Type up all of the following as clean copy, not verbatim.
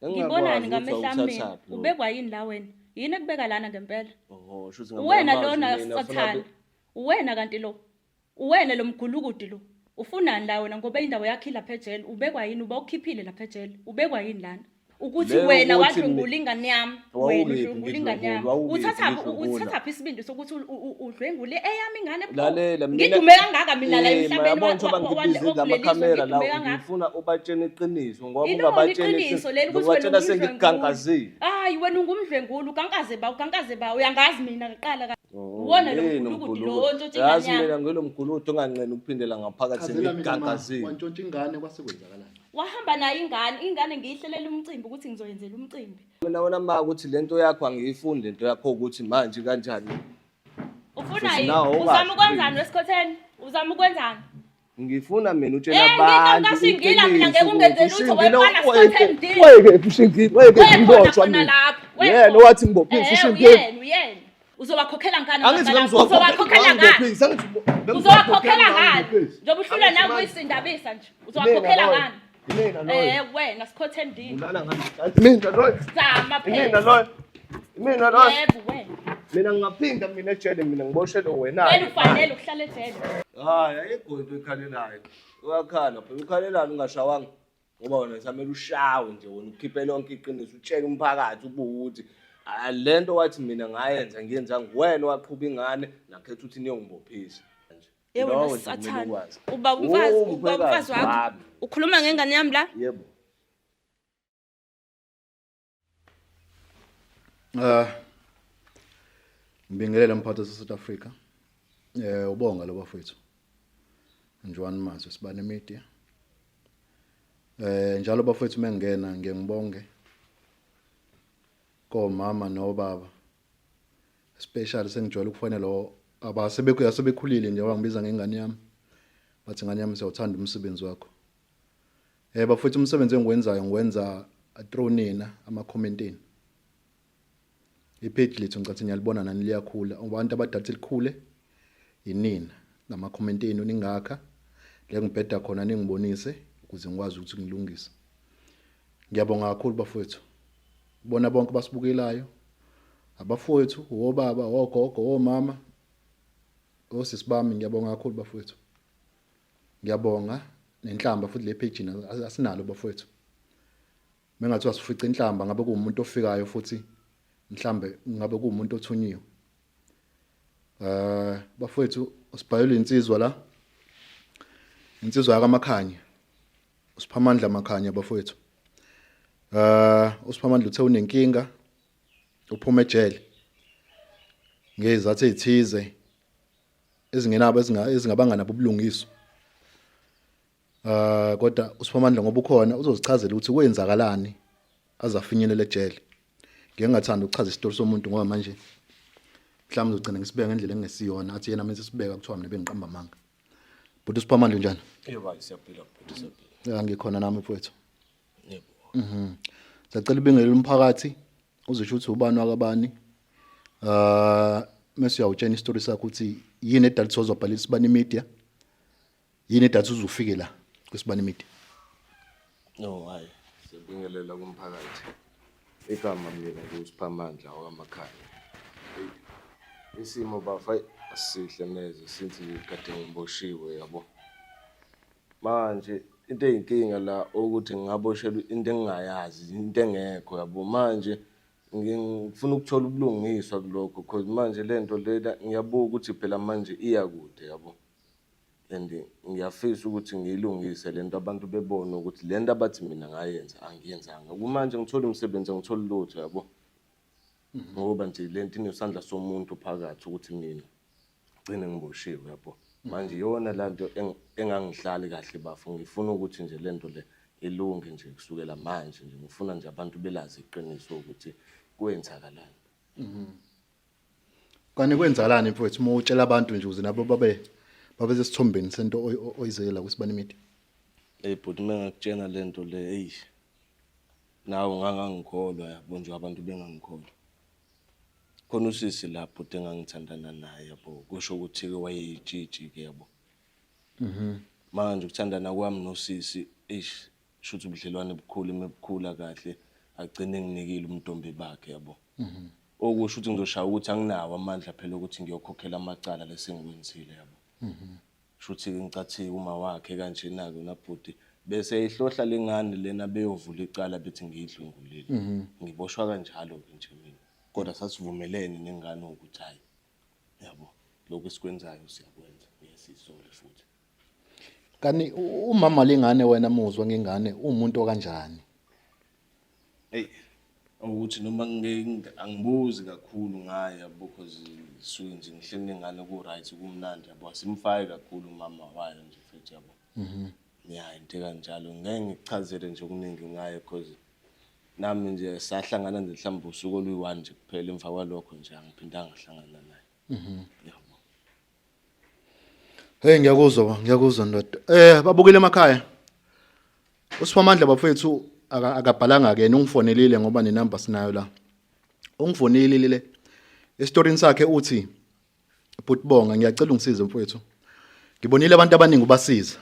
Ngibonani Engingakwazi ukuthi ngamehlo ami mina? awuthathaphi lokho. Ubekwa yini la wena? Yini ekubeka lana ngempela? Oho, shuthi ngamanye Uwena amazwi lona mina ufuna sathane. Uwena kanti lo. Uwena lo mgulukudi lo. Ufunani la wena ngoba indawo yakho ilapha ejele. Ubekwa yini? Uba ukhiphile lapha ejele. Ubekwa yini lana? Ukuthi Leyo wena ukuthi wadlwengula ingane yami. Wena Wawukephi udlwengula ingane yami. ngidlwengula? Wawukephi Uthathaphi ngidlwengula? uthathaphi isibindi sokuthi udlwengule eyami ingane pho? Lalela mina Ngidume kangaka mina la Eh, emhlabeni yabona njengoba wa- ngibize wa- la kuleli zwe makhamera la ngidume kangaka. ngifuna ubatshene iqiniso ngoba Ilona ungabatsheni iqiniso leli ukuthi wena ngizobatshela ungumdlwenguli. sengikugankazile. Hayi wena ungumdlwenguli, ukankaze ba, ukankaze ba, uyangazi mina kuqala ka. Oh, Uwona lo yini mgulukudu lo umgulukudu? ontshontsha ingane Yazi yami. mina ngilo mgulukudu onganqeni ukuphindela ngaphakathi Chazela mina ma sengikugankazile. wantshontsha ingane kwase kwenzakalani? Wahamba nayo ingane, ingane ngiyihlelela umcimbi ukuthi ngizoyenzela umcimbi. Mina wena ma ukuthi lento yakho angiyifuni lento yakho ukuthi manje kanjani. Ufuna Futhi yini? nawe Uzama awukazi ukwenzani wesikhotheni? Uzama ukwenzani? Ngifuna mina utshela Eh, abantu ngikashingila mina ngeke ungenze lutho Ushingile, wemfana sikhotheni ndini. wayekephi ushingile wayekephi Wekhona ngiboshwa khona mina. lapho. Yena owathi ngibophisa Eh, ushingile. uyena, uyena. Uzowakhokhela ngani Angithi amagama lakho? Uzowakhokhela ngani? Uzowakhokhela ngani? Njengoba uhlulwa nawe kuyisindabisa nje. Uzowakhokhela ngani? Mina loyo. Eh wena sikhotheni ndini. Ulala ngami. Mina loyo. Zama Mina phela. loyo. Mina loyo. Yebo wena. Mina ngingaphinda mina ejele mina ngiboshelwe wena. Vele ufanele ukuhlala ejele. Hayi ayikho into ekhalelayo. Uyakhala phela ukhalelani ungashawanga. Ngoba wena samele ushawe nje wena ukhiphe lonke iqiniso utshele umphakathi ubuwuthi "Ah, le nto wathi mina ngayenza ngiyenzanga wena waqhuba ingane nakhetha ukuthi niyongibophisa. Nje. Ye Lowo wena nje kumele sathane. ukwazi. Uba umfazi, Oh, uba mkhwekazi umfazi wakho. wami. Ukhuluma ngengane yami la? Yebo. Ah. Ngibingelele mphathi wase South Africa. Eh ubonga lo bafethu. Njwani Mazwi sibane media. Eh njalo bafethu mengena ngiye ngibonge komama nobaba. Especially sengijwayele ukufonela abasebekho asebekhulile nje abangibiza ngengane yami. Bathi ngane yami siyawuthanda umsebenzi wakho. Eh bafethu umsebenzi engiwenzayo ngiwenza through nina ama commentini. Ipage lethu ngicathi niyalibona nani liyakhula. Abantu abadala likhule inina nama comment enu ningakha le ngibheda khona ningibonise ukuze ngikwazi ukuthi ngilungise. Ngiyabonga kakhulu bafowethu. Bona bonke basibukelayo. Abafowethu, obaba, ogogo, omama, osisi bami ngiyabonga kakhulu bafowethu. Ngiyabonga nenhlamba futhi le page asinalo bafowethu. Mengathiwa sifica inhlamba ngabe kuwumuntu ofikayo futhi mhlambe ngabe kuwumuntu othunyiwe. Eh bafowethu usibhayela insizwa la. Insizwa yakamakhanya. Usiphamandla Makhanya bafowethu. Eh uSiphamandla uthe unenkinga uphuma ejele. Ngezathu ezithize ezingenabo ezingabanga nabo ubulungiswa. Eh kodwa uSiphamandla ngoba ukhona uzozichazela ukuthi kwenzakalani azafinyelela ejele. Ngeke ngathanda ukuchaza isitori somuntu ngoba manje mhlawumbe uzogcina ngisibeka ngendlela engesiyona athi yena mase sibeka kuthiwa mina bengiqamba amanga. Bhuti uSiphamandla unjani? Yebo siyaphila bhuti siyaphila. Ya ngikhona nami mfowethu. Yebo. Mhm. Sacela ubingelele umphakathi uzosho ukuthi ubani wakabani. Eh mase uyawutshena isitori sakho ukuthi yini edala ukuthi wazobhala isibani media. Yini edala ukuthi uzufike la kwisibani media. No hayi siyabingelela kumphakathi. Igama mina nguSiphamandla wakwaMakhanya. Eyi, Isimo bafa asihle neze since kade ngiboshiwe yabo. Manje into eyinkinga la ukuthi ngingaboshelwa into engingayazi, into engekho yabo. Manje ngifuna ukuthola ubulungiswa kulokho cause manje le nto lena ngiyabuka ukuthi phela manje iya kude yabo. And ngiyafisa ukuthi ngiyilungise le nto abantu bebone ukuthi le nto abathi mina ngayenza angiyenzanga. Kumanje ngithola umsebenzi angitholi lutho yabo. Ngoba nje le nto inesandla somuntu phakathi ukuthi mina gcine ngiboshiwe yabo. Manje iyona la nto engangihlali kahle bafo ngifuna ukuthi nje le nto le ilunge nje kusukela manje nje ngifuna nje abantu belazi iqiniso ukuthi kwenzakalani. Kani kwenzakalani mfowethu uma utshela abantu nje ukuze nabo babe sesithombeni sento oyizekela kwisibani media. Hey bhuti uma ngakutshena le nto le eyi nawe ngangangikholwa yabo nje abantu bengangikholwa. Khona usisi la bhuti engangithandana naye yabo kusho ukuthi-ke wayeyitshitshi-ke yabo. Manje ukuthandana kwami nosisi eish shuthi ubudlelwane bukhulu uma bukhula kahle. Agcine enginikile ubuntombi bakhe yabo. Okusho ukuthi ngizoshaya ukuthi anginawo amandla phela ukuthi ngiyokhokhela amacala lesengiwenzile yabo. Shuthi-ke ngicathike uma wakhe kanjena-ke unabhuti bese ihlohla lengane lena beyovula icala bethi ngiyidlwengulile. Ngiboshwa kanjalo-ke nje mina. Kodwa sasivumelene nengane ukuthi hhayi yabo lokhu esikwenzayo siyakwenza ngeke sizisole futhi. Kani umama lengane wena muzwa ngengane uwumuntu okanjani? Eyi ukuthi noma angibuzi kakhulu ngaye yabo cause suke nje ngihleli nengane ku-right kumnandi yabo asimfaki kakhulu umama wayo nje futhi yabo. Ya into ekanjalo ngeke ngikuchazele nje okuningi ngaye cause nami nje sahlangana nje mhlawumbe usuku oluyi-one nje kuphela emva kwalokho nje angiphindanga ngahlangana naye. Yabo. Hey ngiyakuzwa ngiyakuzwa ndoda. Eh babukile emakhaya. USiphamandla bafethu akabhalanga ke ungifonelile ngoba nenumber sinayo la. Ungifonelile le. Esitorini sakhe uthi Bhuti Bonga ngiyacela ungisize mfowethu. Ngibonile abantu abaningi ubasiza.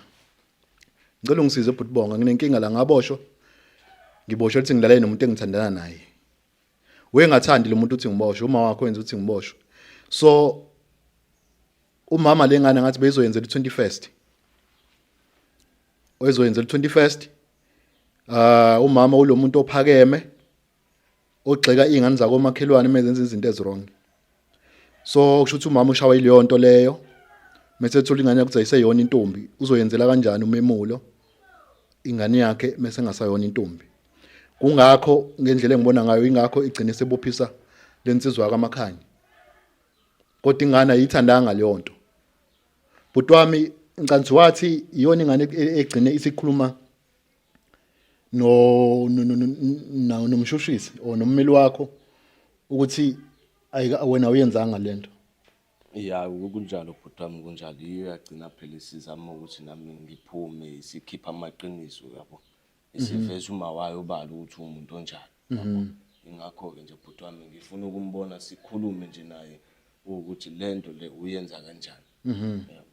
Ngicela ungisize bhuti Bonga nginenkinga la ngaboshwa. Ngiboshwe ukuthi ngilale nomuntu engithandana naye. Wengathandi lo muntu uthi ngiboshwe, uma wakho wenza ukuthi ngiboshwe. So umama lengane ngathi beyizoyenzela u21st. Oyizoyenzela u21st. Ah umama ulomuntu ophakeme ogxeka izingane zakomakhelwane uma zenza izinto eziwrong. So kusho ukuthi umama ushawa ileyo nto leyo. Mese ethola ingane yakhe ukuthi ayiseyona intombi, uzoyenzela kanjani umemulo ingane yakhe mese engasayona intombi. Kungakho ngendlela engibona ngayo ingakho igcine sebophisa lensizwa kaMakhanya. Kodwa ingane ayithandanga leyo nto. Bhuti wami ngicansi wathi iyona ingane egcine isikhuluma no no nomshushisi or nommeli wakho ukuthi ayika wena uyenzanga lento. Ya kunjalo bhuti wami kunjalo yiyo yagcina phela isizama ukuthi nami ngiphume isikhipha amaqiniso yabo. Isiveza uma wayo obala ukuthi umuntu onjani yabo. Ingakho-ke nje bhuti wami ngifuna ukumbona sikhulume nje naye ukuthi lento le uyenza kanjani. Yabo.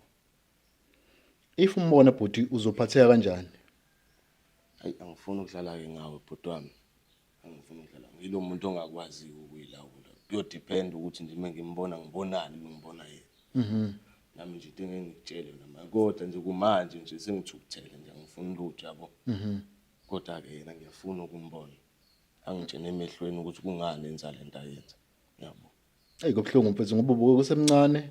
If umbona bhuti uzophatheka kanjani? Ayi angifuni ukudlala-ke ngawe bhuti wami. Angifuni ukudlala. Ngilo muntu ongakwazi ukuyilawula. Kuyodepend ukuthi nje uma ngimbona ngibonani uma ngibona yena. Nami nje into engeke ngikutshele yona manje kodwa nje kumanje nje sengithukuthele nje angifuni lutho yabo. Kodwa-ke yena ngiyafuna ukumbona. Angitshene emehlweni ukuthi kungani enza lento ayenza. Yabo. Eyi kubuhlungu mfethu ngoba ubuke kusemncane.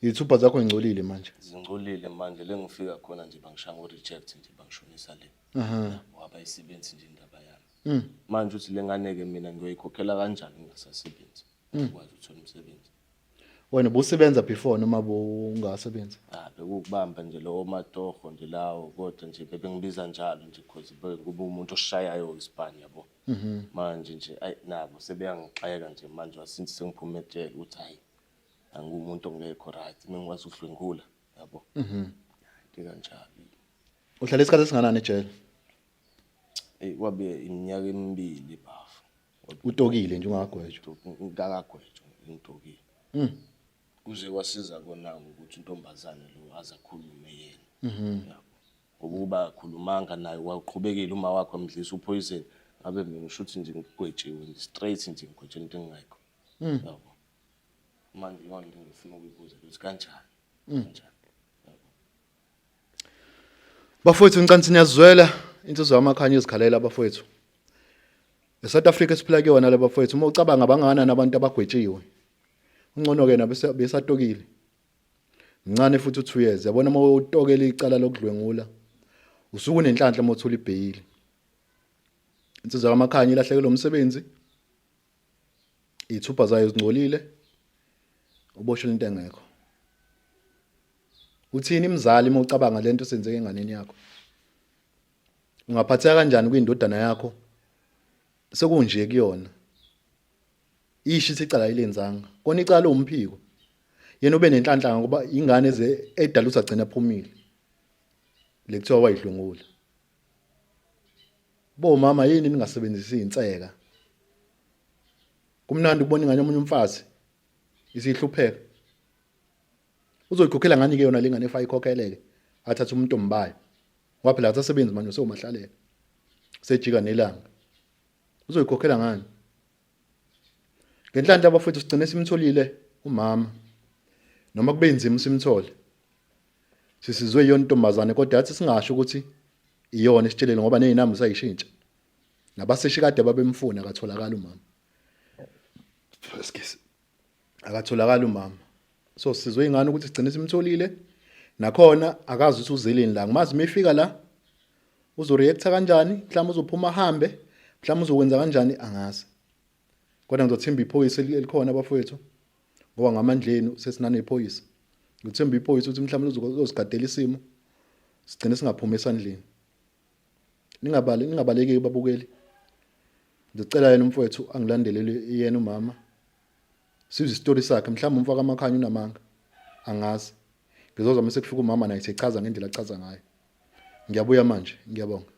Izithupha zakho zingcolile manje. Zingcolile manje le ngifika khona nje bangishaya ngo-reject nje bangishonisa le. Yabo abayisebenzi nje indaba yami. Manje uthi le ngane-ke mina ngiyoyikhokhela kanjani ngingasasebenzi? Ngikwazi ukuthola umsebenzi. Wena ubusebenza before noma bungasebenzi? Ah bekukubamba nje lowo matoho nje lawo kodwa nje bebengibiza njalo nje because kuba umuntu oshayayo isipani yabo. Manje nje ayi nabo sebeyangixeka nje manje since sengiphume ejele ukuthi hayi angumuntu ongekho right mengikwazi ukudlwengula yabo. Into kanjalo. Uhlale isikhathi esinganani ejele? Ey kwabe iminyaka emibili bafo. Utokile nje ungakagwetshwa. Ngakagwetshwa ngitokile. Kuze kwasiza kona ukuthi untombazane lo aze akhulume yena. Yabo. Ngoba ukuba akhulumanga naye waqhubekile uma wakhe wamdlisa upoison ngabe mina ngisho ukuthi nje ngigwetshiwe nje straight nje ngigwetshela into engingekho. Yabo. Manje iyona into engifuna ukuyibuza ukuthi kanjani? Kanjani? Bafowethu ngicansi niyazwela insizwa yamakhanya izikhalela bafowethu. ESouth Africa esiphila kuyona le bafowethu uma ucabanga bangakanani abantu abagwetshiwe. Ungcono ke nabo besatokile. Mncane futhi u2 years yabona uma utokela icala lokudlwengula usuke unenhlanhla uma uthola ibheyili. Insizwa yamakhanya ilahlekelwe umsebenzi. Iy'thupha zayo zingcolile. Uboshwe into engekho. Uthini mzali uma ucabanga lento senzeke enganeni yakho? Ungaphatheka kanjani kwindodana yakho sekunje kuyona? Isho ithi icala ayilenzanga. Kona icala umphiko. Yena ube nenhlanhla ngoba ingane eze edala ukuthi agcina aphumile. Le kuthiwa wayidlwengula. Bomama yini ningasebenzisi izinseka? Kumnandi ukubona ingane yomunye umfazi isihlupheka. Uzoyikhokhela ngani ke yona lengane efa ikhokheleke athathe umuntu ombayo. Ngoba phela akasasebenzi manje usewumahlalela. Sejika nelanga. Uzoyikhokhela ngani? Ngenhlanhla abafowethu sigcine simtholile umama. Noma kube nzima simthole. Sisizwe iyona intombazane kodwa yathi singasho ukuthi iyona isitshelile ngoba nezinamba sayishintsha. Nabaseshi kade babemfuna akatholakala umama. Excuse. Akatholakala umama. So sizwe ingane ukuthi sigcine simtholile. Nakhona akazi ukuthi uzeleni la. Ngimazi mefika la uzoreacta kanjani, mhlawumbe uzophuma ahambe, mhlawumbe uzokwenza kanjani angazi. Kodwa ngizothemba iphoyisa elikhona bafowethu ngoba ngamandla enu sesinanephoyisa. Ngithemba iphoyisa ukuthi mhlawumbe lizosigadela isimo sigcine singaphumi esandleni. Ningabali ningabaleki babukeli. Ngicela yena umfowethu angilandelele yena umama. Sizwe isitori sakhe mhlawumbe umfaka amakhanya unamanga. Angazi. Ngizozama sekufika umama naye sechaza ngendlela achaza ngayo. Ngiyabuya manje, ngiyabonga.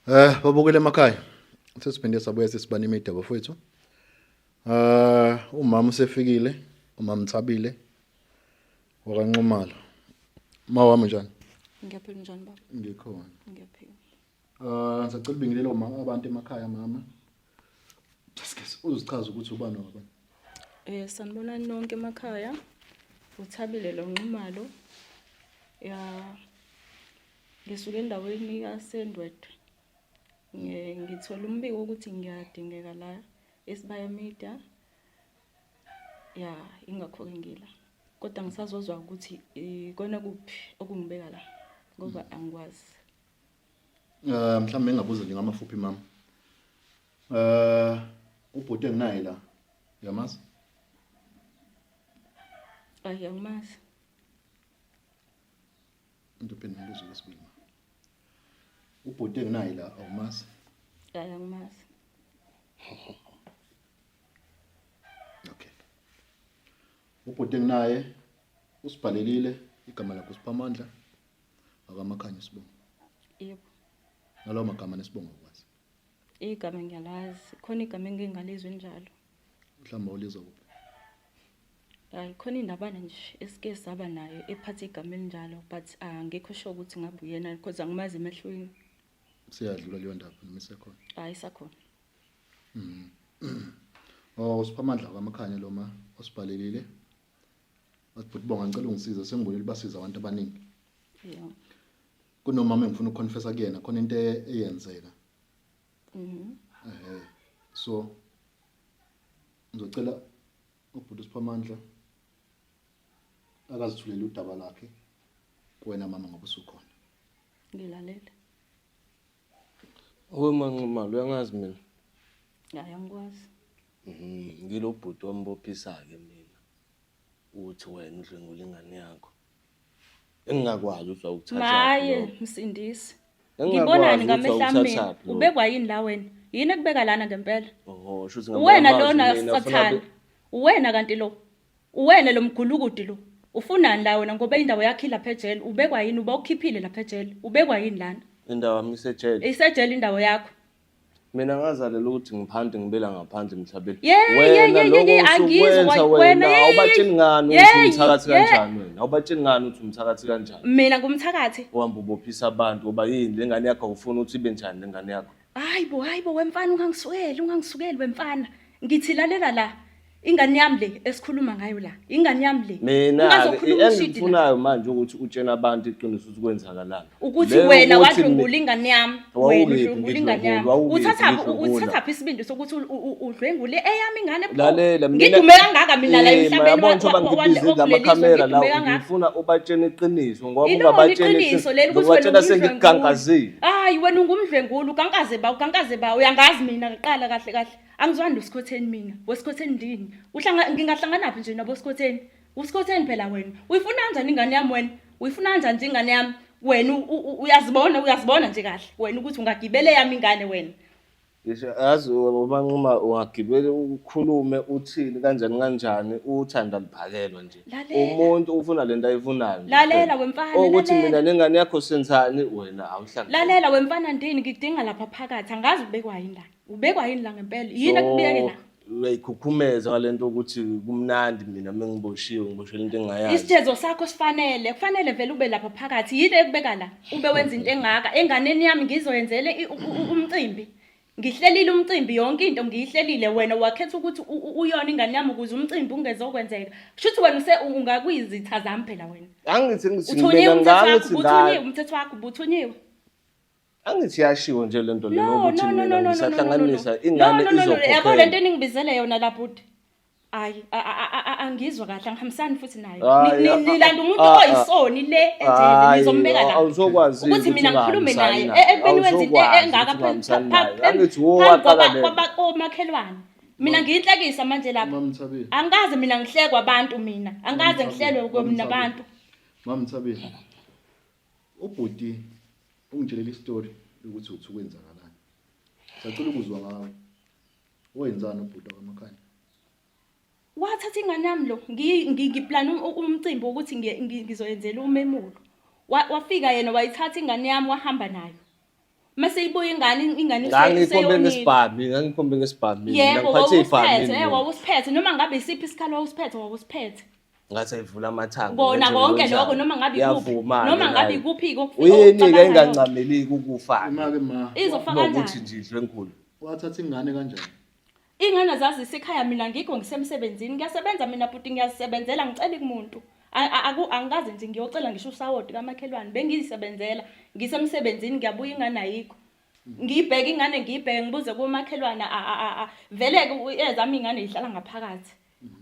Eh babukele emakhaya. Sesiphinde sabuya sesibani imida bafowethu. Eh umama usefikile, umama Thabile wakaNxumalo. Mawami njani? Ngiyaphila njani baba? Ngikhona. Ngiyaphila. Eh ngisacela ubingelele uma abantu emakhaya mama. Excuse, uzichaza ukuthi ubani wabani. Eh sanibonani nonke emakhaya. Uthabile lo Nxumalo. Ya Ngisuke endaweni yaseNdwedwe. Ngithole umbiko wokuthi ngiyadingeka la eSibaya Media. Ya, ingakho-ke ngila. Kodwa ngisazozwa ukuthi ikona kuphi okungibeka la ngoba angikwazi. Eh mhlawumbe engabuza nje ngamafuphi mama. Eh ubhuti enginaye la. Uyamazi? Ayi angimazi. Into phela umbuzo wesibili ma. Ubhuti enginaye la awumazi? Hayi angimazi. Okay. Ubhuti enginaye usibhalelile igama lakhe uSiphamandla akamakhanya isibongo. Yebo. Nalawo magama nesibongo ukwazi. Igama ngiyalazi. Khona igama engingalizwe njalo. Mhlawumbe ulizwa kuphi? Hayi khona indabana nje esike saba nayo ephatha igama elinjalo but angikho sure ukuthi ngabe uyena because angimazi emehlweni. Siyadlula leyo ndaba noma isekhona? Hayi isakhona. Oh uSiphamandla kwaMakhanya lo ma osibhalelile. Wathi bhuti Bonga ngicela ungisize sengibonile basiza abantu abaningi. Yeah. Kunomama engifuna ukuconfessa kuyena khona into eyenzeka. Mhm. Eh so ngizocela ubhuti uSiphamandla akazithulele udaba lakhe kuwena mama ngoba usukhona. Ngilalele. Owe Manxumalo uyangazi mina. Hayi angikwazi. Mhm, ngilo bhuti wambophisa-ke mina. Uthi wena udlwengula ingane yakho. Engingakwazi ukuthi wawukuthathaphi Maye lokho. msindisi. Engingakwazi Ngibonani ukuthi ngamehlo ami mina? wawukuthathaphi lokho. Ubekwa yini la wena? Yini ekubeka lana ngempela? Oho, shuthi ngamanye Uwena amazwi lona mina ufuna sathane. Uwena kanti lo. Uwena lo mgulukudi lo. Ufunani la wena ngoba indawo yakho ilapha ejele. Ubekwa yini uba ukhiphile lapha ejele? Ubekwa yini lana? Indawo yami isejele. Isejele indawo yakho. Mina ngazalelwa ukuthi ngiphante ngibela ngaphandle emhlabeni. Ye, ye, Wena ye, ye, lokho ye, angizwa usukwenza wena, wena ye, ye, awubatsheli ngani ye, ukuthi umthakathi ye. kanjani wena? Awubatsheli ngani ukuthi umthakathi kanjani? Mina ngumthakathi. Uhamba ubophisa abantu ngoba yini le ngane yakho awufuni ukuthi ibe njani le ngane yakho? Hayi bo, hayi bo wemfana ungangisukeli, ungangisukeli wemfana. Ngithi lalela la. Ingane yami le esikhuluma ngayo la. Ingane yami le. Mina Ungazokhuluma ushidi la. engikufunayo manje ukuthi utshene abantu iqiniso ukuthi kwenzakalani. Ukuthi Le wena ukuthi wadlwengula ingane yami. Wena Wawukephi udlwengula ingane yami. ngidlwengula? Wawukephi Uthatha ngidlwengula? uthathaphi isibindi sokuthi udlwengule eyami ingane pho? Lalela mina Ngidume kangaka mina la Eh, emhlabeni yabona njengoba ngikubize la makhamera la ngidume kangaka. ngifuna ubatshene iqiniso ngoba Ilona ungabatsheni iqiniso leli ukuthi wena ngizobatshela ungumdlwenguli. sengikugankazile. Hayi wena ungumdlwenguli, ugankaze ba, ugankaze ba. Uyangazi mina kuqala kahle kahle. Angizwani nosikhotheni mina. Wesikhotheni ndini? Uhlanga ngingahlanganaphi nje nabo sikhotheni? Usikhotheni phela wena. Uyifuna kanjani ingane yami wena? Uyifuna kanjani nje ingane yami? Wena uyazibona, uyazibona nje kahle wena ukuthi ungagibele yami ingane wena. Ngisho yazi uManquma ungagibela ukhulume uthini kanjani kanjani uthanda liphakelwa nje. Lalela. Umuntu ufuna lento ayifunayo. nje Lalela kuphela. wemfana, Ukuthi lalela. mina nengane yakho senzani wena awuhlangene. Lalela wemfana ndini ngikudinga lapha phakathi angazi ubekwa yini la. Ubekwa yini la ngempela? Yini ekubeke la? Uyayikhukhumeza ngalento ukuthi kumnandi mina mengiboshiwe ngiboshela into engingayazi. Isijezo sakho sifanele, kufanele vele ube lapha phakathi. Yini ekubeka la? Ube wenza into engaka enganeni yami ngizoyenzele umcimbi. Ngihlelile umcimbi yonke into ngiyihlelile wena wakhetha ukuthi uyona ingane yami ukuze umcimbi ungezokwenzeka. Kusho ukuthi wena use ungakwizitha zami phela wena. Angithi ngithi Uthunyiwe mina umthetho wakho, ngangithi ubuthunyiwe umthetho wakho, ubuthunyiwe. Angithi yashiwo nje lento le No, ukuthi no, no, mina no, no, no, no, no, ngisahlanganisa no. ingane No, no, no, no. Yabo lento izokhokhela. eningibizele yona la bhuti. Hayi, angizwa kahle, angihambisani futhi nayo. Hhayi, Nilanda umuntu oyisoni le ejele, Hhayi, nizombeka la. awuzokwazi Ukuthi ukuthi mina ngikhulume ungahambisani naye naye. ekubeni wenza into Awuzokwazi engaka ukuthi ungahambisani naye. Angithi wuwe phambi owaqala lento. komakhelwane. Mina ngiyinhlekisa manje lapha. Mamthabile. Angikaze mina ngihlekwa abantu mina. Angikaze ngihlelwe mina abantu. Mamthabile. Ubhuti ungitshelele istory ukuthi uthi kwenzakalani. Sacela ukuzwa ngawe. Wenzani ubhuti wakamakhanya? Wathatha ingane yami lo ngiplana umcimbi wokuthi ngizoyenzela umemulo. Wafika yena wayithatha ingane yami wahamba nayo. Mase ibuya ingane ingane Ngangikhombe useyonile. ngesibhamu, ngangikhombe ngesibhamu mina. Yebo, Ngiphathe ibhamu wawusiphethe, mina. wawusiphethe noma ngabe isiphi isikhalo wawusiphethe wawusiphethe. Ngathi ayivula amathanga. Kona ngenze konke ngenzani. lokho noma ngabe ikuphi. Iyavuma-ke Noma ngabe nayo. ikuphi Uyini-ke okucabangayo. engancameliki ukufa-ke? Ima-ke ma. Izofa Nokuthi kanjani? nje idlwe enkulu. Wathatha ingane kanjani? Ingane zazisekhaya mina ngikho ngisemsebenzini ngiyasebenza mina bhuti ngiyazisebenzela ngiceli kumuntu. Angikaze nje ngiyocela ngisho usawoti kamakhelwane bengiyisebenzela ngisemsebenzini ngiyabuya ingane ayikho. Ngiyibheke ingane ngiyibheke ngibuze komakhelwane vele-ke ezami ingane zihlala ngaphakathi.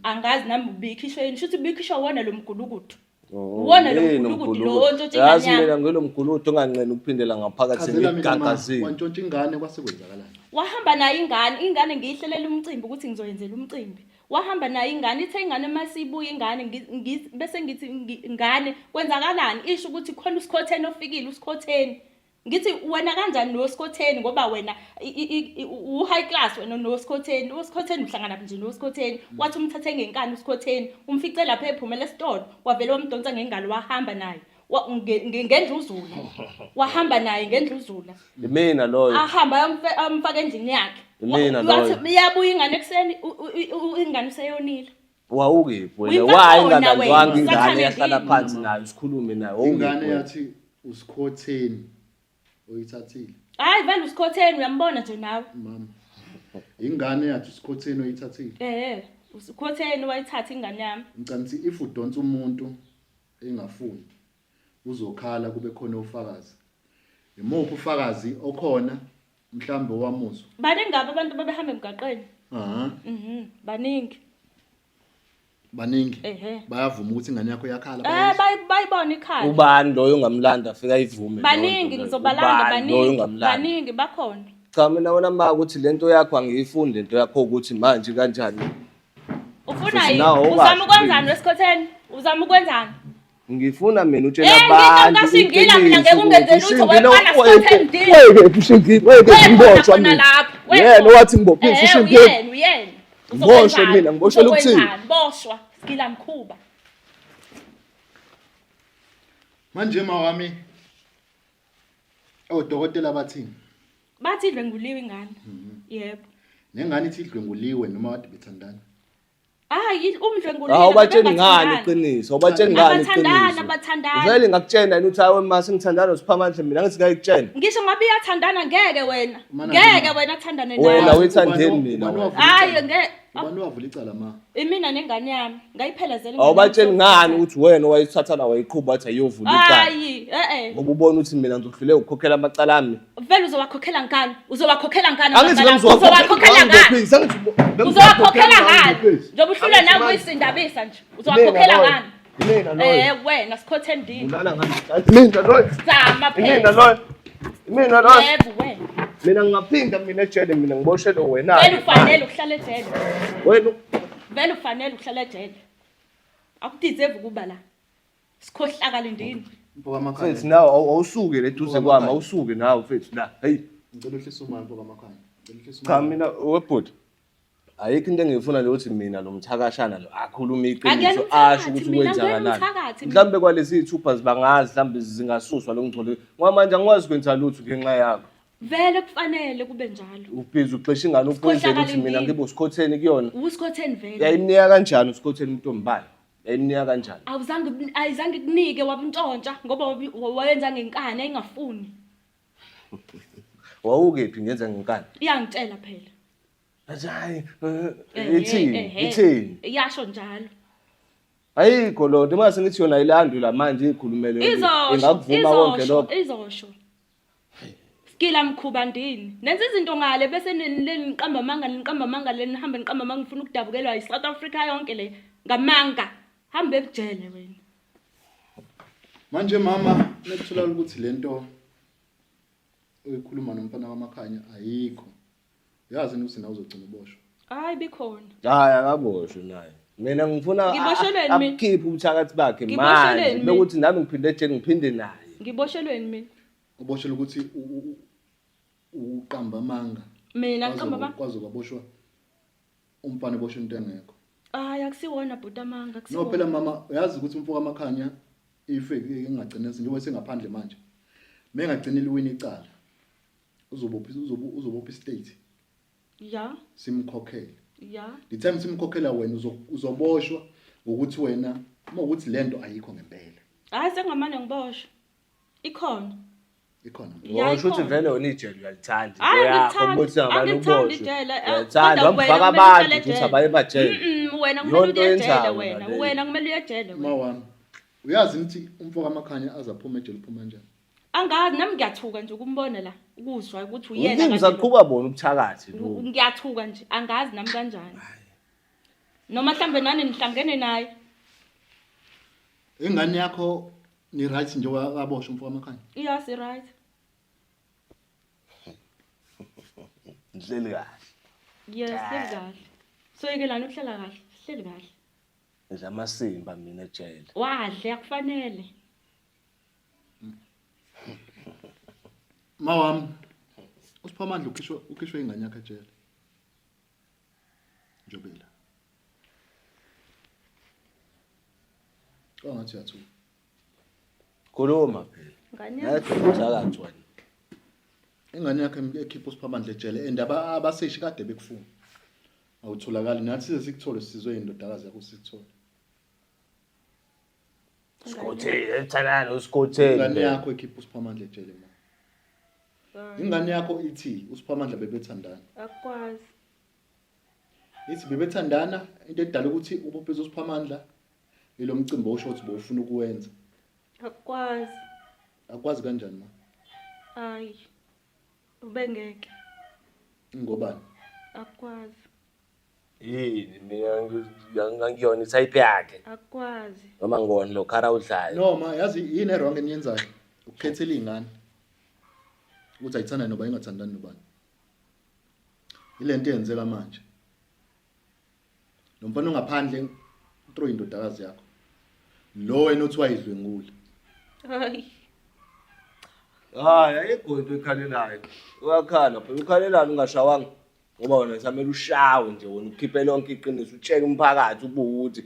Angazi nami ubikhishwe yini shuthi ubikhishwa wona lo mgulukudu. Uwona lo Yini mgulukudu lo umgulukudu? ontshontsha ingane Yazi yami. mina ngilo mgulukudu onganqeni ukuphindela ngaphakathi Chazela mina ma, ngigagazile. wantshontsha ingane kwase kwenzakalani? Wahamba nayo ingane, ingane ngiyihlelela umcimbi ukuthi ngizoyenzela umcimbi. Wahamba nayo ingane, ithe ingane uma sibuya ingane bese ngithi ngane kwenzakalani? Isho ukuthi khona usikhotheni ofikile usikhotheni. Ngithi wena kanjani nosikhotheni ngoba wena u-high class wena nosikhotheni, usikhotheni uhlangana nje nosikhotheni. Wathi umthathe ngenkani usikhotheni, umfice lapha ephumela esitolo, wavele wamdonsa ngengalo wahamba naye. Ngendluzula. Wahamba naye ngendluzula. Imina loyo. Ahamba ayomfaka endlini yakhe. Imina Wathi loyo. iyabuya ingane ekuseni, ingane useyonile. Wawukephi wena? Uyimfaka Why wona ingalandwanga wena, ingane Sathane yahlala ndini. phansi nayo sikhulume nayo? Ingane Wawukephi wena? yathi usikhotheni oyithathile. Hayi vele usikhotheni uyambona nje nawe. Mama. Ingane yathi usikhotheni oyithathile. Usikhotheni wayithatha ingane yami. Ngicabanga ukuthi if udonsa umuntu engafuni uzokhala kube khona ufakazi. Imuphi ufakazi okhona mhlambe owamuzwa? Baningi abantu babehamba emgaqweni. Aha. Baningi. Baningi. Ehhe. Bayavuma ukuthi ingane yakho iyakhala, bayezwa. Bayibona ikhala. Ubani loyo ongamlanda afika ayivume leyo Baningi, nto leyo? ngizobalanda, Ubani loyo baningi. ongamlanda? Baningi bakhona. Cha mina wena ma ukuthi lento yakho angiyifuni lento yakho ukuthi manje kanjani. Ufuna Futhi yini? nawe Uzama awukazi ukwenzani wesikhotheni? Uzama ukwenzani? Ngifuna mina utshela Ngicela abantu ukashingila mina ngeke iqiniso ungenze ukuthi lutho, ushingile wena wayekephi, sikhotheni ndini. wayekephi ushingile, wayekephi Wena ngiboshwa khona mina. lapho, wena Yena khona. owathi ngibophise ushingile. Uyena, uyena. Ngiboshwe Uzokwenzani? mina, ngiboshwela ukuthini? Uzokwenzani? Boshwa, sigila mkhuba. Manje mawami odokotela bathini? Bathi idlwenguliwe ingane. Yebo. Nengane ithi idlwenguliwe noma kade bethandana. Hayi, umdlwenguliwe. Hawu, batsheni ngani bebengathandani. iqiniso? Awubatsheni ngani Abathandani, iqiniso? abathandani. Vele ngakutshena yini ukuthi hayi ma sengithandana noSiphamandla mina ngithi ngayikutshena. Ngisho ngabe iyathandana ngeke wena. Mana Ngeke mina. wena athandane Wena nawe. uyithandeni Ubani mina ubani wena? wavula Hayi icala? ngeke. Ubani wavula icala ma? Imina nengane yami. Ngayiphelezela ingane Awubatsheni yami. ngani ukuthi wena owayithatha la wayiqhuba wathi ayiyovula icala? Hayi, eh eh. Ngoba ubona ukuthi mina ngizohluleka ukukhokhela amacala ami. Vele uzowakhokhela ngani? Uzowakhokhela ngani? Angithi amacala akho? Uzowakhokhela ngani? Angithi Uzowakhokhela ngani? Ngibophisa. Njengoba uhlulwa Angithi nawe manje- kuyisindabisa nje. Uzowakhokhela ngani? Mina loyo. Wena sikhotheni ndini. Ulala ngami. Mina loyo. Zama Mina phela. loyo. Mina loyo. Yebo wena. Mina ngingaphinda mina ejele mina ngiboshelwe wena. Vele ufanele ukuhlala ejele. Wena Vele ufanele ukuhlala ejele. Akudeserve ukuba la. Sikhohlakala ndini. Mfo kaMakhanya. mfethu nawe awusuke le duze kwami, awusuke nawe mfethu la. Hey. Ngicela uhlise umoya mfo kaMakhanya. Ngicela uhlise Cha umoya. mina webhuti. Ayikho into engiyifuna nje ukuthi mina lo mthakashana lo akhulume Akuyena iqiniso umthakathi asho ukuthi mina, akuyena kwenzakalani. umthakathi mina. Mhlawumbe kwalezi iy'thupha zibangazi mhlawumbe zingasuswa lo ngcolo. Ngoba manje angikwazi ukwenza lutho ngenxa yakho. Vele kufanele kube njalo. Ubhizi uxesha ingane ukwenzela Sikhohlakala ukuthi mina indini. ngibe usikhotheni kuyona. Usikhotheni vele. Yayimnika kanjani usikhotheni intombi bayo? Yayimnika kanjani? Awuzange ayizange kunike wabuntshontsha ngoba wayenza ngenkani ayingafuni. Wawukephi ngenza ngenkani? Iyangitshela phela. Athi hayi Ehhe, ithini? ehhe. Ithini? Iyasho njalo. Ayikho loo nto mase ngithi yona ayilandwe la manje ikhulumele yona. Izosho, Ingakuvuma konke izosho, lokho. izosho. Skila mkhuba ndini. Nenza izinto ngale bese niqamba amanga, niqamba amanga le nihambe niqamba amanga ngifuna ukudabukelwa yi-South Africa yonke le ngamanga. Hambe ebujele wena. Manje mama nekutholakala ukuthi lento oyikhuluma nomfana wamakhanya ayikho. Uyazi ukuthi nawe uzogcina uboshwa. Hayi bikhona. Hayi akaboshwe naye. Mina ngifuna Ngiboshelweni mina? akhiphe ubuthakathi bakhe Ngiboshelweni manje. mina? Bekuthi nami ngiphinde ejele ngiphinde naye. Ngiboshelweni mina. Uboshelwe ukuthi uqamba amanga. Mina ngiqamba amanga. Kwaze kwaboshwa umfana eboshwe into engekho. Hayi akusiwona bhuti amanga No akusiwona. phela mama uyazi ukuthi umfo kaMakhanya if engagcina njengoba sengaphandle manje. Mengagcina liwini icala. Uzobopha uzobopha istate Ya, simkhokhele. ya. The time simkhokhela wena uzoboshwa ngokuthi wena uma ukuthi lento ayikho ngempela. Hayi sengamane ngiboshwe. Ikhona. Ikhona. Ya, Ngisho ukuthi ikhona. vele wena ijele uyalithanda. Hayi Into yakho, angikuthandi, ukuthi ngamane angikuthandi uboshwe. ijele. Uyalithanda, Kodwa wena wamfaka kumele abantu uhlale ukuthi ejele. abaye emajele. Mm, wena kumele Yonke uye ejele oyenzayo wena. wena leyo. Wena kumele uye ejele Ma wena. wami. Uyazi ukuthi umfo kaMakhanya azaphuma ejele uphuma kanjani? Angazi nami ngiyathuka nje ukumbona la, ukuzwa ukuthi uyena. Uningi kanje usaqhuba bona ubuthakathi lo. lo. Ngiyathuka nje, angazi nami kanjani. Noma mhlambe nani nihlangene naye. Ingane yakho ni right nje waboshwa umfo kaMakhanya. Yes, right. Ngihleli kahle. Yes, hleli kahle. So yekelani ukuhlala kahle, sihleli kahle. Ngidla amasimba mina ejele. Wadle akufanele. Ma wami uSiphamandla ukhishwe ingane yakhe ejele. Njobela. Kwangathi uyathuka. Khuluma phela. Ngane yami. Ngathi umthakathi wena. Ingane yakhe ekhipha uSiphamandla ejele and abaseshi kade bekufuna. Awutholakali nathi size sikuthole sizwe indodakazi yakho sikuthole. Sikhotheni, ethanani usikhotheni. Ingane yakho ekhipha uSiphamandla ejele ma. Ingane yakho ithi uSiphamandla bebethandana. Akwazi. Ithi bebethandana into edala ukuthi ubophe uSiphamandla ilo mcimbi osho ukuthi bowufuna ukuwenza. Akwazi. Akwazi kanjani ma? Hayi. Ubengeke. Ngobani? Akwazi. Yini mina ngangiyona itype yakhe. Akwazi. Noma ngibona lo khara udlayo. No ma yazi yini erong eniyenzayo? Ukukhethela izingane. Ukuthi ayithandani noba ingathandani nobani. Ilento eyenzeka manje. Lo mfana ongaphandle through indodakazi yakho. Lo wena othi wayidlwengula. Hayi. Hayi ayikho into ekhalelayo. Uyakhala phela ukhalelani ungashawanga. Ngoba wena samele ushawe nje wena ukhiphe lonke iqiniso utshele umphakathi ubuwuthi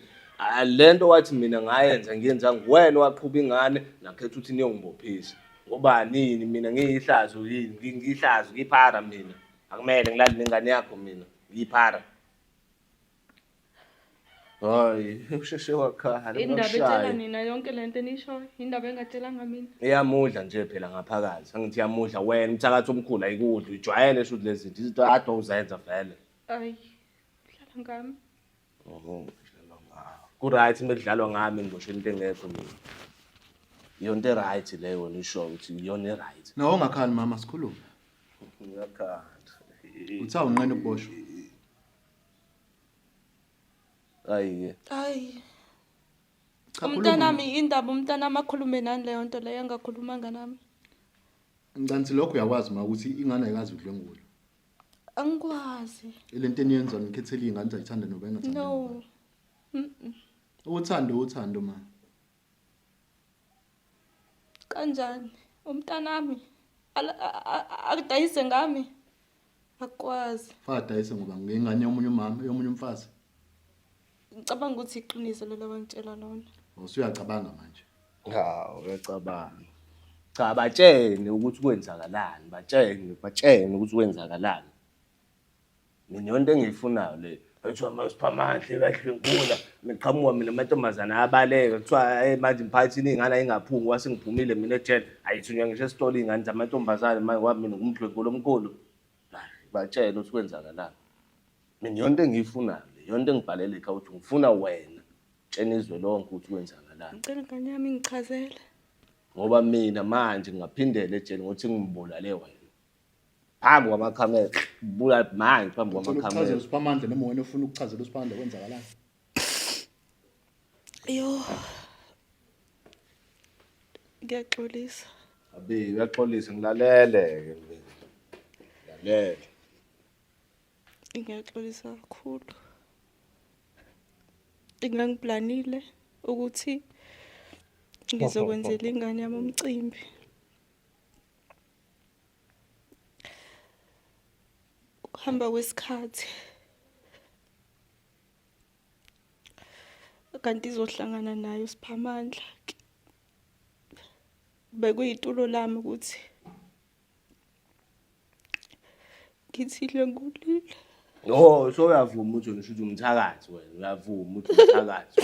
le nto wathi mina ngayenza ngiyenza nguwena owaqhuba ingane nakhetha ukuthi niyongibophisa. Ngoba nini mina ngiyihlazo yini ngiyihlazo ngiyiphara mina. Akumele ngilale nengane yakho mina ngiyiphara. Hayi usheshe wakhala Indaba etshela nina yonke lento enishoyo, indaba engatshelanga mina. Iyamudla nje phela ngaphakathi. Angithi iyamudla wena umthakathi omkhulu ayikudli ujwayele shuthi lezi zinto izinto ade uzenza vele. Ayi. Dlala ngami. Oh, kudlalwa ngawe. Ku-right uma kudlalwa ngami ngiboshela into engekho mina. Iyona into e-right leyo wena usho ukuthi iyona e-right. Nawe ungakhali mama sikhulume. Ngiyakhala. Uthi awunqeni ukuboshwa. Hayi. Hayi. Cha, khuluma. Umntanami indaba umntanami akhulume nani leyo nto leyo engakhulumanga nami. Ngicansi lokho uyakwazi ma ukuthi ingane ayikazi udlwengula. Angikwazi. Ilento eniyenza nikhethela izingane ukuthi ayithanda noba ingathandi. No. Uthando uthando ma. Kanjani? Umntanami akudayise ngami. Akwazi. Fadayise ngoba ngengane yomunye umama, yomunye umfazi. Ngicabanga ukuthi iqiniso lelo abangitshela lona. Usuyacabanga manje. Hawu uyacabanga. Cha, batshene ukuthi kwenzakalani, batshene, batshene ukuthi kwenzakalani. Mina yonto engiyifunayo le. Kuthiwa masiphamandla bayadlwengula, ngiqhamuka mina amantombazane ayabaleka. Kuthiwa hey manje emphakathini iy'ngane ayingaphumi ngoba sengiphumile mina ejele. Ayithunywa ngisho esitolo iy'ngane zamantombazane manje ngoba mina ngumdlwenguli omkhulu. Batshele ukuthi kwenzakalani. Mina yonto engiyifunayo le, yonto engibhalele ekhaya ukuthi ngifuna wena tshena izwe lonke ukuthi kwenzakalani. Ngicela ingane yami ingichazele. Ngoba mina manje ngingaphindela ejele ngokuthi ngibulale wena. Phambi kwamakhamera, bulale manje phambi Ngicela ukuchazela kwamakhamera. uSiphamandla noma wena ufuna ukuchazela uSiphamandla kwenzakalani. Yo. Ngiyaxolisa. Abi, uyaxolisa ngilalele-ke mina. Ngilalele. Ngiyaxolisa kakhulu. Ngangiplanile ukuthi ngizokwenzela ingane yami umcimbi. Ukuhamba kwesikhathi kanti izohlangana naye uSiphamandla. Bekuyitulo lami ukuthi ngithi dlwengulile. No, so uyavuma ukuthi wena ushuthi umthakathi wena, uyavuma ukuthi umthakathi.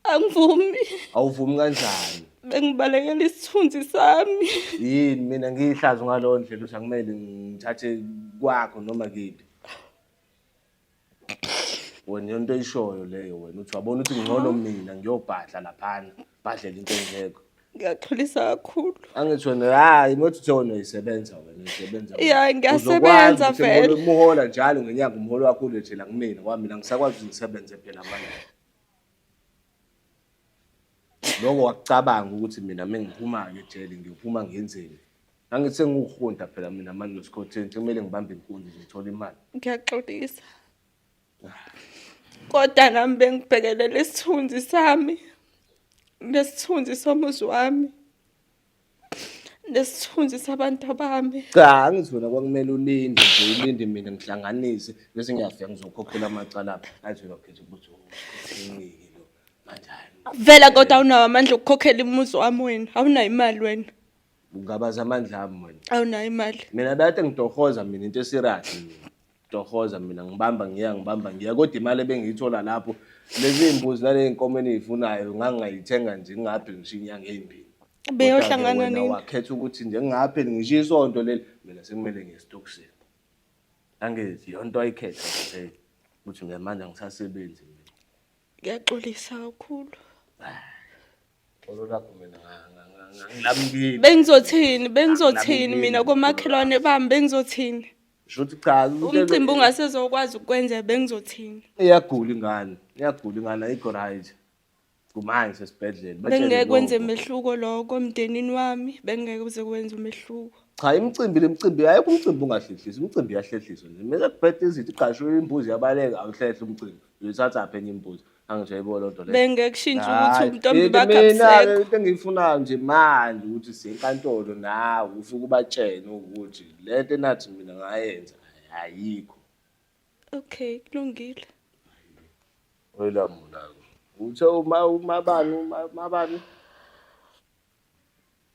Angivumi. Awuvumi kanjani? Bengibalekela isithunzi sami. Yini mina ngiyihlazo ngalowo ndlela ukuthi akumele ngithathe kwakho noma kiphi. Wena yonto oyishoyo leyo wena uthi wabona ukuthi ngcono mina ngiyobhadla laphana, bhadlela into engekho. Ngiyaxolisa kakhulu. Angithi wena hayi mothi uthe wena uyisebenza wena uyisebenza. wena. Ya, ngiyasebenza Uzokwazi ukuthi vele. Umuhola njalo ngenyanga umholo wakho ulethela kumina ngoba mina ngisakwazi ukuthi ngisebenze phela manje. Lokho wakucabanga ukuthi mina mengiphuma-ke ejele ngiyophuma ngenzeni. Angithi sengiwuhunta phela mina manje nosikhotheni kumele ngibambe inkunzi nje ngithole imali. Ngiyaxolisa. Kodwa nami bengibhekelela isithunzi sami. Nesithunzi somuzi wami. Nesithunzi sabantu bami. Cha, angithi wena kwakumele ulinde nje ulinde mina ngihlanganise bese ngiyafika ngizokhokhela amacala ami. Athi wena ukhetha ukuthi uthini-ke lo manje hayi. Vela kodwa awunawo amandla okukhokhela umuzi wami wena. Awunayo imali wena. Ungabaza amandla ami wena. Awunayo imali. Mina bayade ngitohoza mina into esirati mina. Tohoza mina ngibamba ngiya ngibamba ngiya kodwa imali ebengiyithola lapho lezi iy'mbuzi nale y'nkomo eniyifunayo ngangingayithenga nje ngingapheli ngisho inyanga ey'mbili. Beyohlangana Kodwa-ke wena nini? wakhetha ukuthi nje ngingapheli ngisho isonto leli mina sekumele ngiye esitokisini. Angithi yonto ayikhetha nje ukuthi mina manje angisasebenzi mina. Ngiyaxolisa kakhulu. Xolo lakho mina ngilamukile. Bengizothini? Bengizothini mina komakhelwane bami bengizothini? Shuthi cha Umcimbi ungasezokwazi ukwenza bengizothini? Iyagula ingane, iyagula ingane ayikho right. Kumanje sesibhedlela. Batshele Bengeke kwenze lokho. mehluko lokho emndenini wami, bengeke kuze kwenze umehluko. Cha imicimbi lemicimbi ayikho umcimbi ungahlehliswa, imicimbi iyahlehliswa nje. Mase kubheda izinto iqashwe imbuzi yabaleka awuhlehle umcimbi. Uyithatha phi enye imbuzi? Angithi uyayibona loo nto leyo. Bengeke kushintshe ukuthi Hhayi, ubuntombi into bakhe mina-ke abusekho. into engiyifunayo nje manje ukuthi siye enkantolo nawe ufike ubatshene ukuthi le nto enathi mina ngayenza ayikho. Okay, kulungile. Oyilamula-ke. Uthe uma umabani umabani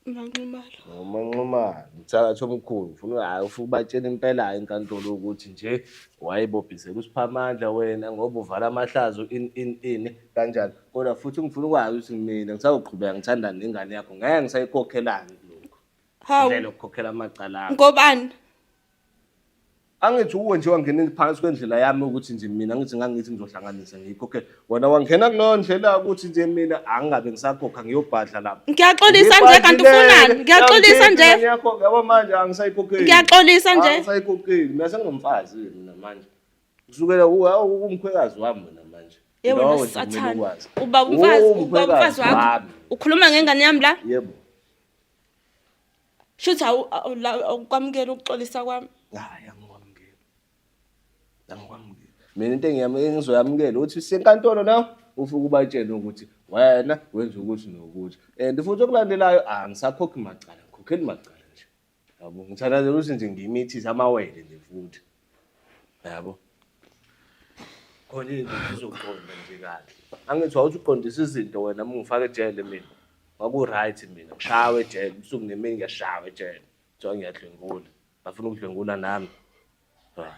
Manxumalo. Umanxumalo, umthakathi omkhulu ufuna hhayi ufuna ubatshela impela enkantolo ukuthi nje wayebobhisela uSiphamandla wena ngoba uvala amahlazo ini ini ini kanjani. Kodwa futhi ngifuna ukwazi ukuthi mina ngisazoqhubeka ngithandane nengane yakho ngeke ngisayikhokhelani kulokhu. Hawu, Indlela yokukhokhela amacala akho. ngobani? Angithi uwe nje wangena phakathi kwendlela yami ukuthi nje mina ngithi ngangithi ngizohlanganisa ngiyikhokhele. Wena wangena kuleyo ndlela ukuthi nje mina angingabe ngisakhokha ngiyobhadla lapha. Ngiyaxolisa nje kanti ufunani? Ngiyaxolisa nje. Yabo manje angisayikhokheli. Ngiyaxolisa nje. Angisayikhokheli. Mina sengingumfazi mina manje. Kusukela umkhwekazi wami mina manje. Ye Lowo wena nje kumele sathane. ukwazi. Uba umfazi, uba Uwumkhwekazi umfazi wakho. wami. Ukhuluma ngengane yami la? Yebo. Shuthi awukwamukela ukuxolisa kwami. Hayi angikwamukeli. Angikwamukeli. Mina into engizoyamukela ukuthi sisenkantolo nawe ufike ubatshele ukuthi wena wenza ukuthi nokuthi. And futhi okulandelayo angisakhokhi macala, ngikhokheli macala nje. Yabo ngithandazela ukuthi nje ngiyimithise amawele nje futhi. Yabo. Khona into izoqonda nje kahle. Angithi wawuthi uqondisa izinto wena uma ungifaka ejele mina. Kwaku-right mina ngishawe ejele ubusuku nemini ngiyashawa ejele. Kuthiwa ngiyadlwengula. Bafuna ukudlwengula nami. Hayi.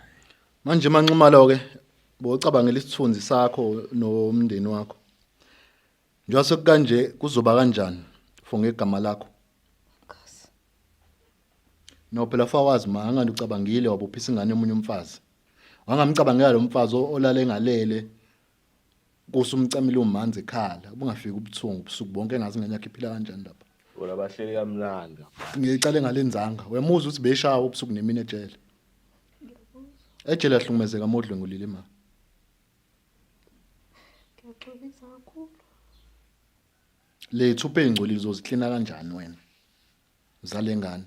Manje manxumalo ke bocabangela isithunzi sakho nomndeni wakho. Njengoba sekukanje kuzoba kanjani for ngegama lakho? Nkosi. No phela fawazi ma angani ucabangile wabophisa ingane yomunye umfazi. Wangamcabangela lo mfazi olale engalele kusumcamile umanzi ekhala ubungafiki ubuthungu ubusuku bonke engazi ingane yakhe iphila kanjani lapha. Bona bahleli kamnandi. Ngicale ngalenzanga. Uyamuzwa ukuthi beshawa ubusuku nemini ejele. Ejele ahlukumezeka modlwengulile ma. Ngiyaxolisa kakhulu. Le thupha ey'ngcolile uzoziklina kanjani wena? Zale ngane.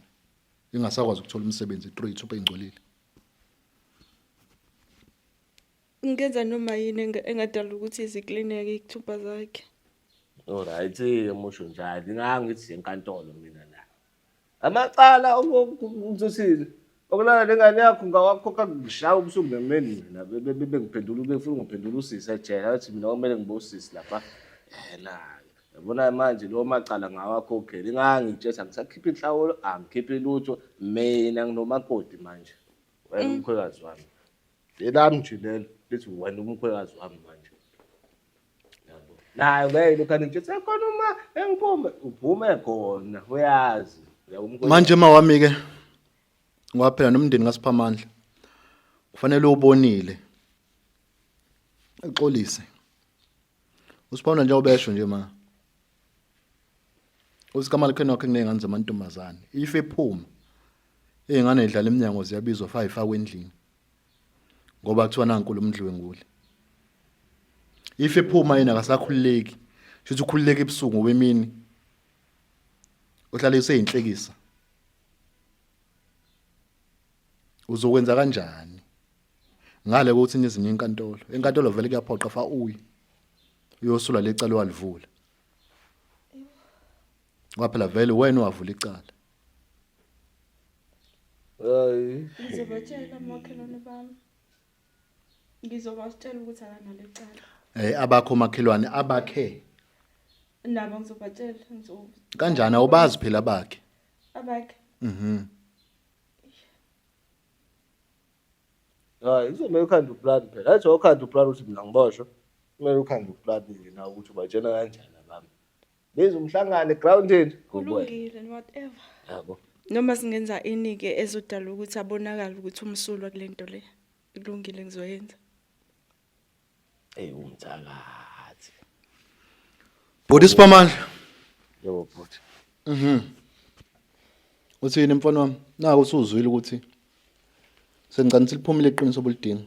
Ingasakwazi ukuthola umsebenzi through ithupha ey'ngcolile. Ngingenza noma yini engadala ukuthi ziklineke iy'thupha zakhe. Alright, musho njalo. Ngingangithi siyenkantolo mina la. Amacala ukuthini? Okulala nengane yakho ngawakhokha ngishaya ubusuku nemini mina bengiphendula befuna ngiphendula usisi ejele athi mina kumele ngibe usisi lapha. Yena yabona manje lo macala ngawakhokhela ingangitshela angisakhiphi inhlawulo angikhiphi lutho mina nginomakoti manje. Wena umkhwekazi wami. Elami nje lelo lithi wena umkhwekazi wami manje. Yabo. Naye ngeke lokhu anitshela sekhona uma engiphume uphume khona uyazi. Yabo umkhwekazi. Manje mawami ke ngoba phela nomndeni kaSiphamandla kufanele ubonile uxolise. Usiphamandla njengoba esho nje ma. Usikamalkheni wakhe kuney'ngane zamantombazane. If ephuma iy'ngane zidlala emnyango ziyabizwa fa ifakwe endlini. Ngoba kuthiwa nanku lo mdlwenguli. If ephuma yena akasakhululeki. Shuthi ukhululeka ebusuku ngoba emini uhlale useyinhlekisa. Uzokwenza kanjani? Ngale kokuthi nizinye inkantolo. Enkantolo vele kuyaphoqa fa uyi. Uyosula lecala walivula. Ngoba phela vele wena wavula icala. Hayi. Ngizobatshela amakhelwane bami. Ngizobatshela ukuthi akanalo icala. Eh abakho omakhelwane abakhe Nabo ngizobatshela ngizo kanjani awubazi phela abakhe. abakhe. Mhm. Hayi, kuzomele ukhande uplan phela. Athi ukhande uplan ukuthi mina ngiboshwe. Kumele ukhande uplan ke nawe ukuthi ubatshela kanjani abami. Biza umhlangano egroundini. Kulungile whatever. Yabo. Noma singenza ini ke ezodala ukuthi abonakale ukuthi umsulwa kulento le. Kulungile ngizoyenza. Ey umthakathi. Bhuti Siphamandla. Yebo bhuti. Mhm. Uthini mfana wami? Naku usuzwile ukuthi sengicela ukuthi liphumile iqiniso obulidinga.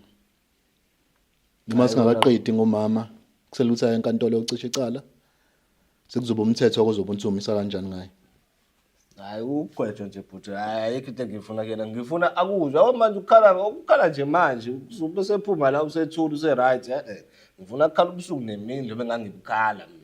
Noma singakaqedi ngomama kusele ukuthi aye enkantolo yocisha icala. Sekuzoba umthetho ozobe uthumisa kanjani ngaye. Hayi ukugwetshwa nje bhuti. Hayi ayikho into engiyifuna kuyena. Ngifuna akuzwe. Yabo manje ukukhala ukukhala nje manje usuke sephuma la usethula use right eh eh. Ngifuna ukukhala ubusuku nemini njengoba ngangibukhala mina.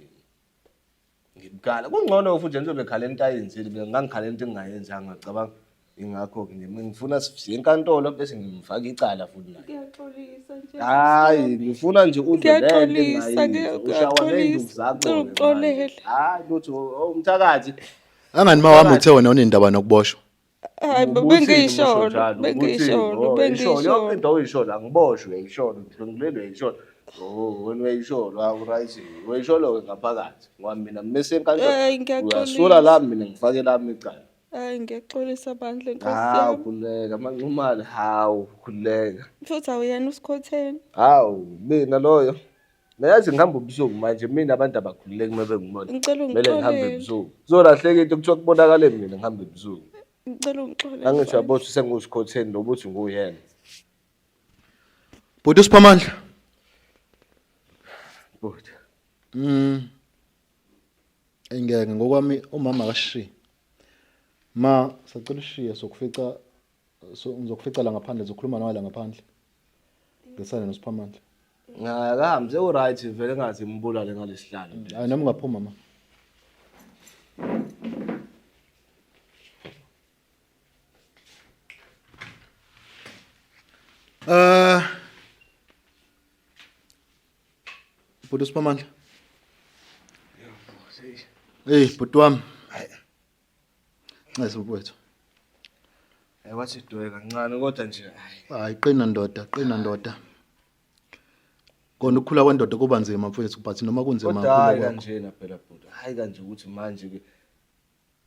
Ngibukhala. Kungcono futhi nje ngizobe ngikhala into ayenzile mina ngangikhala into engingayenzanga ngicabanga ingakho ke nje mina ngifuna siye enkantolo bese ngimfaka icala futhi naye. Ngiyaxolisa nje. Hayi ngifuna nje uzwe le nto Ngiyaxolisa, engingayizwa. Ushawa ney'nduku ngiyaxolisa. zakho Ngicela ke ukuxolela. manje. Hayi lutho oh, umthakathi. Angani mawami uthe wena unendaba nokuboshwa. Hayi bo Ubuthini bengiyisholo, usho njalo? bengiyisholo, Ubuthini? Oh, uyisholo. Yonke bengiyisholo. into uyisholo angiboshwe uyayisholo, ngidlwengulelwe uyayisholo. Oh, wena uyayisholo, awu right. Uyayisholo-ke ngaphakathi. Ngoba mina ngimese enkantolo. Hayi, ngiyaxolisa. Uyasula la mina ngifake lami icala. Hayi ngiyaxolisa bandla nkosi Hawu yami. khululeka manxumalo, hawu khululeka. Futhi awuyena usikhotheni. Hawu mina loyo. Nayazi ngihamba ubusuku manje mina abantu abakhululeki uma bengibona. Ngicela Kumele ngihambe ungixolele. ebusuku. Kuzolahleka into kuthiwa kubonakale mina ngihamba ebusuku. Ngicela ungixolele. Angithi mfana. uyabona ukuthi sengusikhotheni lo buthi nguyena. Bhuti Siphamandla. Bhuti. Engeke ngokwami umama akashiye. Ma sacela ushiye sokufica so ngizokufica la ngaphandle ngizokhuluma nawe la ngaphandle. Ngisale noSiphamandla. Ngakahambi sewu-right vele ngathi ngibulale ngalesihlalo. Hayi nami ngaphuma ma. Eh Bhuti Siphamandla. Hey bhuti wami. Ncese mfowethu. Hayi wathi dwe kancane kodwa nje hayi. Hayi qina ndoda, qina ndoda. Kona ukukhula kwendoda kuba nzima mfowethu but noma kunzima Kodwa hayi ukukhula kwakho. kanjena phela bhuti. Hayi kanje ukuthi manje ke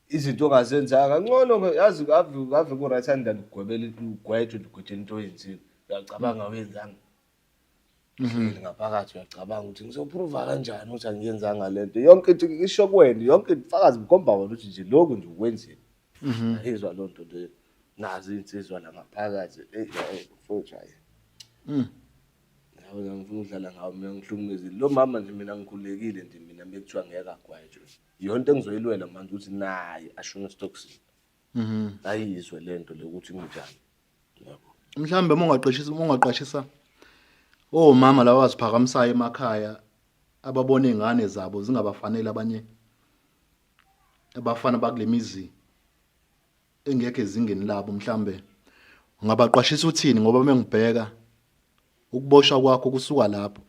izinto ongazenzanga ngcono ke yazi ave ave ku right hand ugwebela ugwetshwe ugwetshela into oyenzile. Uyacabanga wenzanga. Uhleli ngaphakathi uyacabanga ukuthi ngizoprova kanjani ukuthi angiyenzanga le nto. Yonke into isho kuwena, yonke ubufakazi bukhomba wena ukuthi nje lokhu nje ukwenzile. Ayizwa loo nto leyo. Nazi iy'nsizwa la ngaphakathi. Eyi hayi mfowethu hhayi. Yabo ngifuna ukudlala ngawo mina ngihlukumezile. Lo mama nje mina ngikhululekile nje mina mekuthiwa ngeke agwetshwe. Yonke into engizoyilwela manje ukuthi naye ashone esitokisini. Ayizwe le nto le ukuthi kunjani. Yabo. Mhlambe uma ungaqeshisa uma ungaqashisa omama laba abaziphakamisayo emakhaya ababona izingane zabo zingabafanele abanye abafana bakule mizi engekho ezingeni labo mhlambe ungabaqwashisa uthini ngoba mengibheka ukuboshwa kwakho kusuka lapho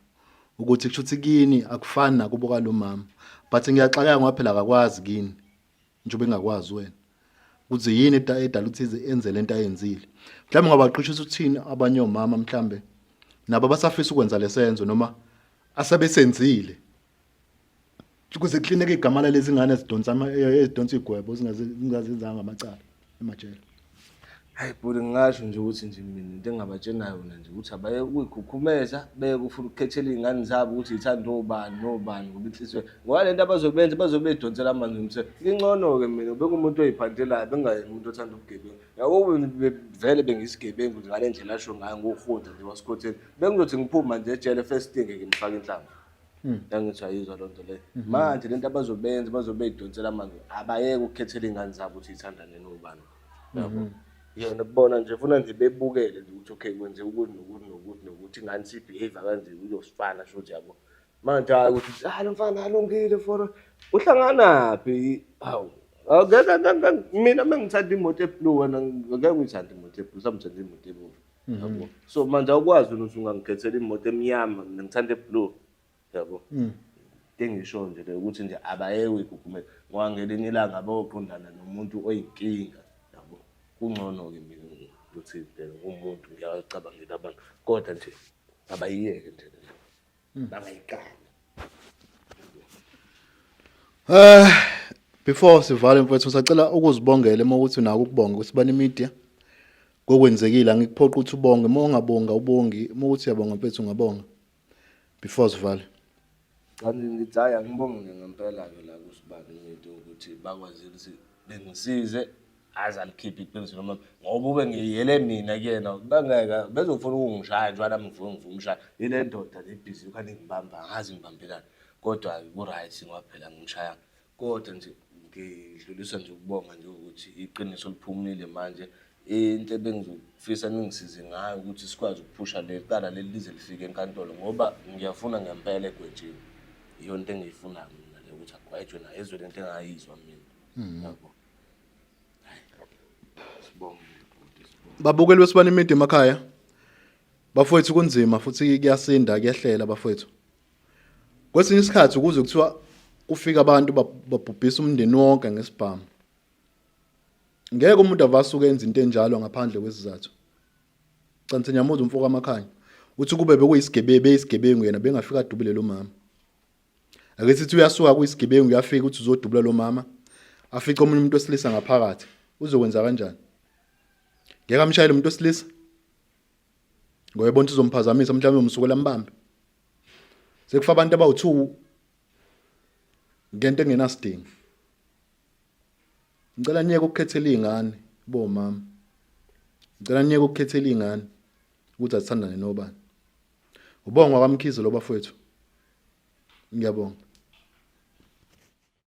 ukuthi kusho ukuthi kini akufani nakubo kalomama but ngiyaxakeka ngoba phela akakwazi kini njengoba engakwazi wena ukuthi yini edala ukuthi enze lento ayenzile mhlawumbe ungabaqishisa uthini abanye omama mhlawumbe nabo abasafisa ukwenza lesenzo noma asebesenzile ukuze klineke igama lalezi ngane ezidonsa ezidonsa igwebo zingazenzanga amacala emajele. Hayi bhuti ngingasho nje ukuthi nje mina into engingabatshena yona nje ukuthi abayeke ukuyikhukhumeza beke ufuna ukukhethela iy'ngane zabo ukuthi yithanda obani nobani ngoba inhliziyo ngoba le nto abazobenza bazobe beyidonsela amanzi umthetho. Ngingcono-ke mina bengumuntu oyiphanthelayo bengingayena umuntu othanda ubugebengu. Yabo vele bengiyisigebengu nje ngale ndlela asho ngayo nguhunta nje wasikhotheni. Bengizothi ngiphuma nje ejele first thing ngimfake inhlamvu. Angithi ayizwa loo nto leyo. Manje lento abazobenza bazobe beyidonsela amanzi abayeke ukukhethela iy'ngane zabo ukuthi yithandane nobani. Yabo. Yona kubona nje funa nje bebukele nje ukuthi okay kwenzeka ukuthi nokuthi nokuthi nokuthi ingane isibehave kanje uyosifana shuthi yabo. Manje hayi ukuthi ah lo mfana alungile for uhlanganaphi hawu Angeke mina mengithanda imoto eblue wena ngeke uyithande imoto eblue samthanda imoto ebomvu. Yabo. So manje awukwazi wena ukuthi ungangikhethela imoto emnyama mina ngithanda eblue. Yabo. Into engisho nje le ukuthi nje abayeke uyigugumela ngoba ngelinye ilanga bayoqondana nomuntu oyinkinga. Yabo. Kungcono-ke mina ukuthi phela ngumuntu ngiyacabangela abantu kodwa nje abayiyeke nje le nto. Bangayiqali. Eh before sivale mfowethu sacela ukuzibongela uma ukuthi unako ukubonga kusibani media kokwenzekile angikuphoqa ukuthi ubonge uma ungabonga ubongi uma ukuthi uyabonga mfethu ungabonga before sivale. Cha ngithi hhayi angibonge nje ngempela-ke la kusibani media ukuthi bakwazile ukuthi bengisize aze alikhiphe iqiniso noma ngoba ube ngiyele mina kuyena bangeke bezofuna ukungishaya njengoba nami ngifuna ngifuna umshaya ile ndoda le ibhizi ukhane ngibamba angazi ngibambelani kodwa ku-right ngoba phela ngimshayanga kodwa nje ngidlulisa nje ukubonga nje ukuthi iqiniso liphumile manje into ebengizofisa ningisize ngayo ukuthi sikwazi ukuphusha leli cala leli lize lifike enkantolo ngoba ngiyafuna ngempela egwetshiwe iyona into engiyifunayo mina le ukuthi agwetshwe naye ezwe lento engayizwa mina yabo. Babukeli besibani media emakhaya. Bafowethu kunzima futhi kuyasinda kuyehlela bafowethu. Kwesinye isikhathi ukuze kuthiwa kufika abantu babhubhisa umndeni wonke ngesibhamu. Ngeke umuntu avasuke enze into enjalo ngaphandle kwesizathu. Cansi nyamuza umfo kaMakhanya. Uthi kube bekuyisigebengu beyisigebengu yena bengafika adubule lo mama. Ake sithi uyasuka kuyisigebengu uyafika uthi uzodubula lo mama afice omunye umuntu wesilisa ngaphakathi uzokwenza kanjani? Ngeke amshayele umuntu wesilisa ngoba ebona ukuthi uzomphazamisa mhlawumbe umsukela ambambe. Sekufa abantu abawu-2 ngento engenasidingo. Ngicela niyeke ukukhethela iy'ngane bomama. Ngicela niyeke ukukhethela iy'ngane ukuthi azithandane nobani. Ubongwa kwaMkhize lo bafowethu. Ngiyabonga.